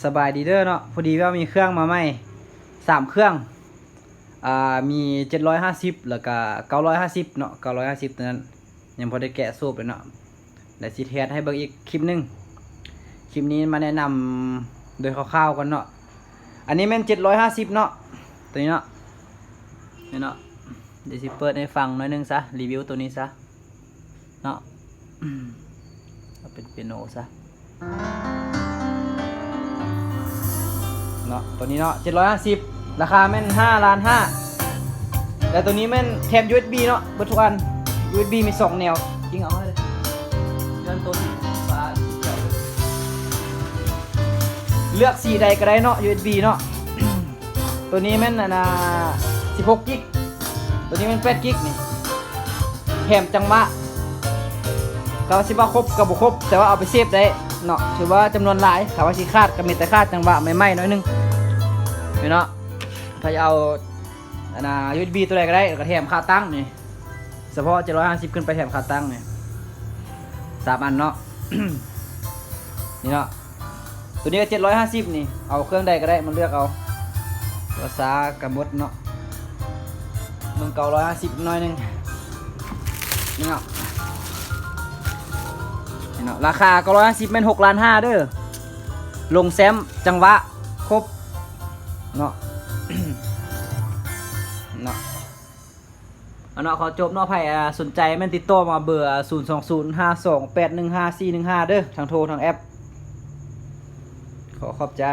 ສະບາຍດີເດີເນາະ, ພໍດີວ່າມີເຄື່ອງມາໃໝ່ສາມເຄື່ອງ ອ່າ ມີເຈັດຮ້ອຍຫ້າສິບ ແລ້ວກະເກົ້າຮ້ອຍຫ້າສິບເນາະ, ເກົ້າຮ້ອຍຫ້າສິບຕົວນັ້ນ ຍັງບໍ່ໄດ້ແກະສູບເລີຍເນາະ, ແລ້ວຊິເທສໃຫ້ເບິ່ງອີກຄລິບໜຶ່ງ. ຄລິບນີ້ມາແນະນຳໂດຍຄ່າວໆກ່ອນເນາະ. ອັນນີ້ແມ່ນເຈັດຮ້ອຍຫ້າສິບເນາະ, ຕົວນີ້ເນາະ, ນີ້ເນາະ, ດຽວຊິເປີດໃຫ້ຟັງໜ້ອຍໜຶ່ງຊະ, ຣີວິວຕົວນີ້ຊະ. ເນາະ ເອົາເປັນເປຍໂນຊະເນາະ. ຕົວນີ້ເນາະ ເຈັດຮ້ອຍຫ້າສິບ ລາຄາແມ່ນຫ້າລ້ານຫ້າ ແລ້ວຕົວນີ້ແມ່ນແຖມ ຢູເອັສບີ ເນາະ ເບິດທຸກອັນ. ຢູເອັສບີ ມີສອງແນວ, ຈິງເອົາໃຫ້ເລີຍ ຍ້ອນຕົວສີຟ້າ ເລືອກສີໃດກໍໄດ້ເນາະ ຢູເອັສບີ ເນາະ. ຕົວນີ້ແມ່ນອັນນ່າ ສິບຫົກກິກ, ຕົວນີ້ແມ່ນແປດກິກນີ້. ແຖມຈັງຫວະ ກໍຊິວ່າຄົບກໍບໍ່ຄົບ, ແຕ່ວ່າເອົາໄປເຊບໄດ້ເນາະ, ຖືວ່າຈຳນວນຫຼາຍ. ຖ້າວ່າຊິຂາດກໍມີແຕ່ຂາດຈັງຫວະໃໝ່ໆໜ້ອຍໜຶ່ງນີ້ເນາະ. ຖ້າຈະເອົາອັນນ່າ ຢູເອັສບີ ຕົວໃດກໍໄດ້, ແລ້ວກໍແຖມຂາຕັ້ງນີ້ ສະເພາະເຈັດຮ້ອຍຫ້າສິບຂຶ້ນໄປ, ແຖມຂາຕັ້ງນີ້ ສາມອັນເນາະ ນີ້ເນາະ. ຕົວນີ້ກໍເຈັດຮ້ອຍຫ້າສິບນີ້, ເອົາເຄື່ອງໃດກໍໄດ້ມາເລືອກເອົາ. ພາສາກະໝົດເນາະ, ເບິ່ງເກົ້າຮ້ອຍຫ້າສິບໜ້ອຍໜຶ່ງ ນີ້ເນາະ, ນີ້ເນາະ. ລາຄາເກົ້າຮ້ອຍຫ້າສິບແມ່ນຫົກລ້ານຫ້າເດີ, ລົງແຊ້ມ ຈັງຫວະຄົບເນາະ ເນາະ. ອັນເນາະ ຂໍຈົບເນາະ, ໃຜ ອ່າ ສົນໃຈແມ່ນຕິດຕໍ່ມາເບີ ອ່າ ສູນສອງສູນ ຫ້າສອງແປດໜຶ່ງ ຫ້າສີ່ໜຶ່ງຫ້າເດີ, ທັງໂທທັງແອັບ. ຂໍຂອບໃຈ.